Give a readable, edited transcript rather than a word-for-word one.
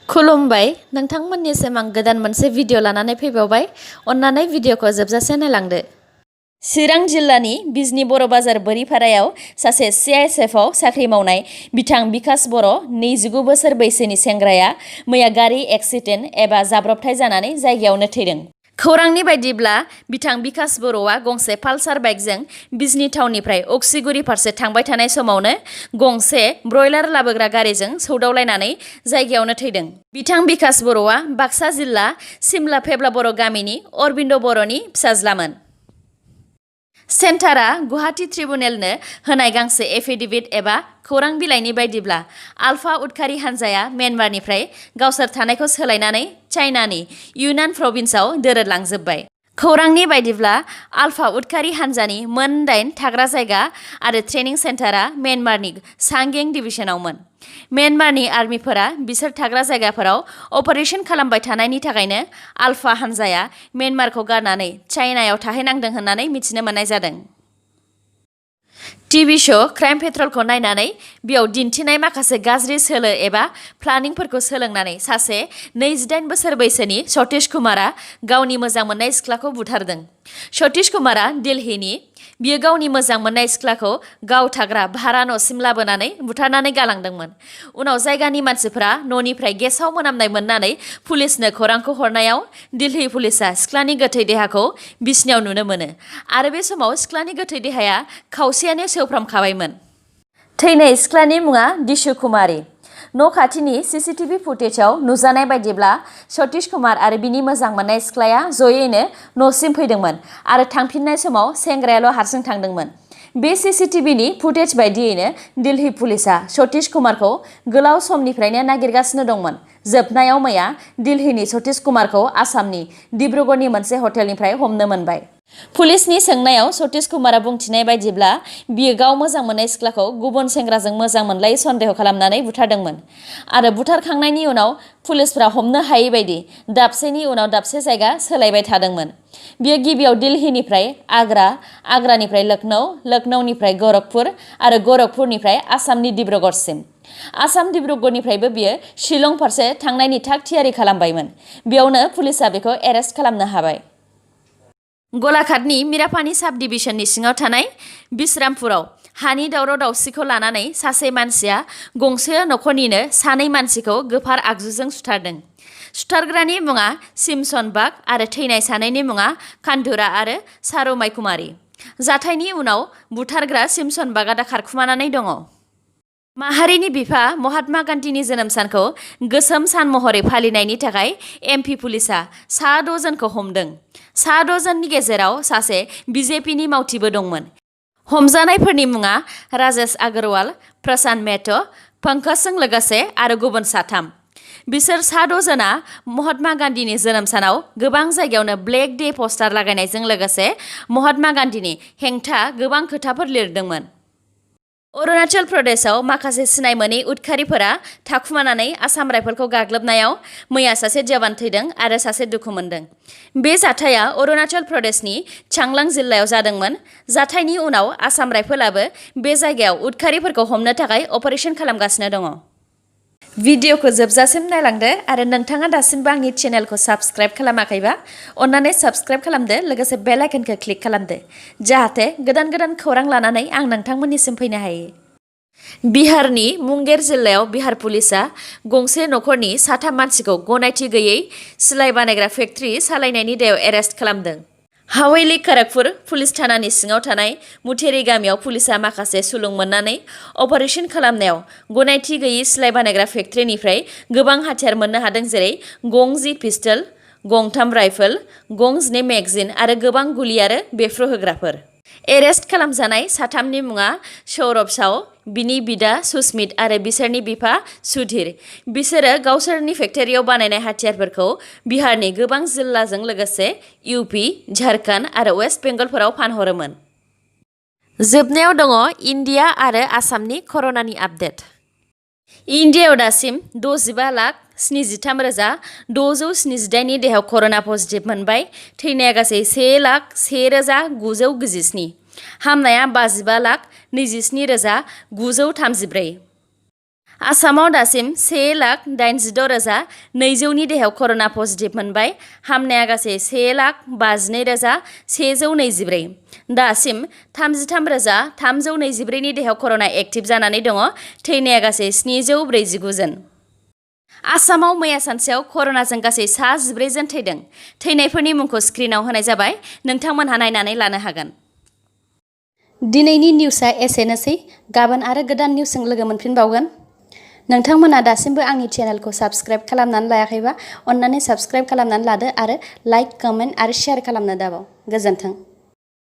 खुलुमबाय नोंथांमोननिसिम आं गोदान मोनसे भिडिअ लानानै फैबावबाय अन्नानै भिडिअखौ जोबजासे नायलांदो। चिरां जिल्लानि बिजनी बर' बाजार बोरिपारायाव सासे CISF आव साख्रि मावनाय बिथां बिकास बर' 29 बोसोर बैसोनि सेंग्राया मैया गारि एक्सिडेन्ट एबा जाब्रबथाय जानानै जायगायावनो थैदों। खौरांनि बायदिब्ला बिथां बिकास बर'आ गंसे पालसार बाइकजों बिजनी टाउननिफ्राय अक्सिगुरी फारसे थांबाय थानाय समावनो गंसे ब्रयलार लाबोग्रा गारिजों सौदावलायनानै जायगायावनो थैदों। बिथां बिकास बर'आ बाक्सा जिल्ला सिमला फेब्ला बर' गामिनि अरबिन्द बर'नि फिसाज्लामोन। सेन्टारआ गुवाहाटी ट्रिब्युनेलनो होनाय गांसे एफिडेभिट एबा खौरां बिलाइनि बायदिब्ला आलफा उदखारि हान्जाया म्यानमारनिफ्राय गावसोर थानायखौ सोलायनानै चाइनानि युनान प्रभिन्सआव दोरोदलांजोब्बाय। खौरांनि बायदिब्ला आलफा उदखारि हान्जानि मोन 8 थाग्रा जायगा आरो ट्रेनिं सेन्टारआ म्यानमारनि सांगें डिभिजनावमोन। म्यानमारनि आर्मिफोरा बिसोर थाग्रा जायगाफोराव अपारेशन खालामबाय थानायनि थाखायनो आलफा हान्जाया म्यानमारखौ गारनानै चाइनायाव थाहैनांदों होननानै मिथिनो मोननाय जादों। टिभि श' क्राइम पेट्रलखौ नायनानै बेयाव दिन्थिनाय माखासे गाज्रि सोलो एबा प्लानिंफोरखौ सोलोंनानै सासे 28 बोसोर बैसोनि सतीश कुमारआ गावनि मोजां मोननाय सिख्लाखौ बुथारदों। सतीश कुमारआ दिल्लीनि बियो गावनि मोजां मोननाय सिख्लाखौ गाव थाग्रा भारा न'सिम लाबोनानै बुथारनानै गालांदोंमोन। उनाव जायगानि मानसिफोरा न'निफ्राय गेसाव मोनामनाय मोननानै पुलिसनो खौरांखौ हरनायाव दिल्ली पुलिसआ सिख्लानि गोथै देहाखौ बिसनायाव नुनो मोनो आरो बे समाव सिख्लानि गोथै देहाया खावसेयानो सेवफ्रामखाबायमोन। थैनाय सिख्लानि मुङा दिशु कुमारी। न' खाथिनि CCTV फुटेजाव नुजानाय बायदिब्ला सतीश कुमार आरो बिनि मोजां मोननाय सिख्लाया जयैनो न'सिम फैदोंमोन आरो थांफिननाय समाव सेंग्रायाल' हारसिं थांदोंमोन। बे CCTVनि फुटेज बायदियैनो दिल्ली पुलिसआ सतीश कुमारखौ गोलाव समनिफ्रायनो नागिरगासिनो दंमोन। जोबनायाव मैया दिल्लीनि सतीश कुमारखौ आसामनि डिब्रुगड़नि मोनसे हटेलनिफ्राय हमनो मोनबाय। पुलिसनि सोंनायाव सतीश कुमारआ बुंथिनाय बायदिब्ला बियो गाव मोजां मोननाय सिख्लाखौ गुबुन सेंग्राजों मोजां मोनलायै सन्देह खालामनानै बुथारदोंमोन आरो बुथारखांनायनि उनाव पुलिसफ्रा हमनो हायै बायदि दाबसेनि उनाव दाबसे जायगा सोलायबाय थादोंमोन। बियो गिबियाव दिल्लीनिफ्राय आग्रा, आग्रानिफ्राय लखनऊ, लखनऊनिफ्राय गरखपुर आरो गरखपुरनिफ्राय आसामनि डिब्रुगड़सिम। आसाम डिब्रुगड़निफ्रायबो बियो शिलं फारसे थांनायनि थाग थियारि खालामबायमोन। बेयावनो पुलिसआ बेखौ एरेस्ट खालामनो हाबाय। गलाघाटनि मिरापानि साब डिभिजननि सिङाव थानाय बिश्रामपुराव हानि दावराव दावसिखौ लानानै सासे मानसिया गंसे न'खरनिनो सानै मानसिखौ गोफार आगजुजों सुथारदों। सुथारग्रानि मुङा सिमसन बाग आरो थैनाय सानैनि मुङा कान्धुरा आरो सारुमाय कुमारी। जाथायनि उनाव बुथारग्रा सिमसन बागआ दा खारखुमानानै दङ। माहारिनि बिफा महात्मा गान्धीनि जोनोम सानखौ गोसोम सान महरै फालिनायनि थाखाय MP पुलिसआ 6 जनखौ हमदों। 6 जननि गेजेराव सासे BJPनि मावथिबो दंमोन। हमजानायफोरनि मुङा राजेश अग्रवाल, प्रशांत मेहतो, पंकजजों लोगोसे आरो गुबुन 3। बिसोर 6 जना महात्मा गान्धीनि जोनोम सानाव गोबां जायगायावनो ब्लेक डे पस्टार लागायनायजों लोगोसे महात्मा गान्धीनि हेंथा गोबां खोथाफोर लिरदोंमोन। अरुणाचल प्रदेशआव माखासे सिनाय मोनै उदखारिफोरा थाखुमानानै आसाम राइफलखौ गाग्लोबनायाव मैया सासे जवान थैदों आरो सासे दुखु मोनदों। बे जाथाया अरुणाचल प्रदेशनि चांलां जिल्लायाव जादोंमोन। जाथायनि उनाव आसाम राइफलाबो बे जायगायाव उदखारिफोरखौ हमनो थाखाय अपारेशन खालामगासिनो दङ। भिडिअखौ जोबजासिम नायलांदो आरो नोंथाङा दासिमबो आंनि चेनेलखौ साबस्क्राइब खालामाखैबा अन्नानै साबस्क्राइब खालामदो लोगोसे बेल आइकनखौ क्लिक खालामदो जाहाथे गोदान गोदान खौरां लानानै आं नोंथांमोननिसिम फैनो हायो। बिहारनि मुंगेर जिल्लायाव बिहार पुलिसआ गंसे न'खरनि 3 मानसिखौ गनायथि गैयै सिलाइ बानायग्रा फेक्ट्रि सालायनायनि दायाव एरेस्ट खालामदों। हावेली खड़गपुर पुलिस थानानि सिङाव थानाय मुथेरी गामियाव पुलिसआ माखासे सुलुं मोननानै अपारेशन खालामनायाव गनायथि गैयै सिलाइ बानायग्रा फेक्ट्रिनिफ्राय गोबां हाथियार मोननो हादों जेरै गं 10 पिस्टल, गं 3 राइफल, गं 12 मेगजिन आरो गोबां गुलि आरो बेफ्रुहोग्राफोर। एरेस्ट खालामजानाय 3नि मुङा सौरभ साव, बिनि बिदा सुस्मित आरो बिसोरनि बिफा सुधीर। बिसोरो गावसोरनि फेक्टरियाव बानायनाय हाथियारफोरखौ बिहारनि गोबां जिल्लाजों लोगोसे UP, झारखन्ड आरो वेस्ट बेंगलफोराव फानहरोमोन। जोबनायाव दङ इन्डिया आरो आसामनि कर'नानि आपडेट। इन्डियायाव दासिम 65,73,678 नि देहायाव कर'ना पजिटिभ मोनबाय। थैनाया गासै 1,01,997। हामनाया 55,27,934। आसामाव दासिम 1,86,200 देहायाव कर'ना पजिटिभ मोनबाय। हामनाया गासै 1,52,124। दासिम 33,324 देहायाव कर'ना एक्टिभ जानानै दङ। थैनाया गासै 749 जन। आसामाव मैया सानसेयाव कर'नाजों गासै 14 जन थैदों। थैनायफोरनि मुंखौ स्क्रिनाव होनाय जाबाय। नोंथांमोनहा नायनानै लानो हागोन। दिनैनि निउसआ एसेनोसै। गाबोन आरो गोदान निउसजों लोगो मोनफिनबावगोन। नोंथांमोना दासिमबो आंनि चेनेलखौ साबस्क्राइब खालामनानै लायाखैबा अन्नानै साबस्क्राइब खालामनानै लादो आरो लाइक, कमेन्ट आरो शेयार खालामनो दाबाव। गोजोन्थों।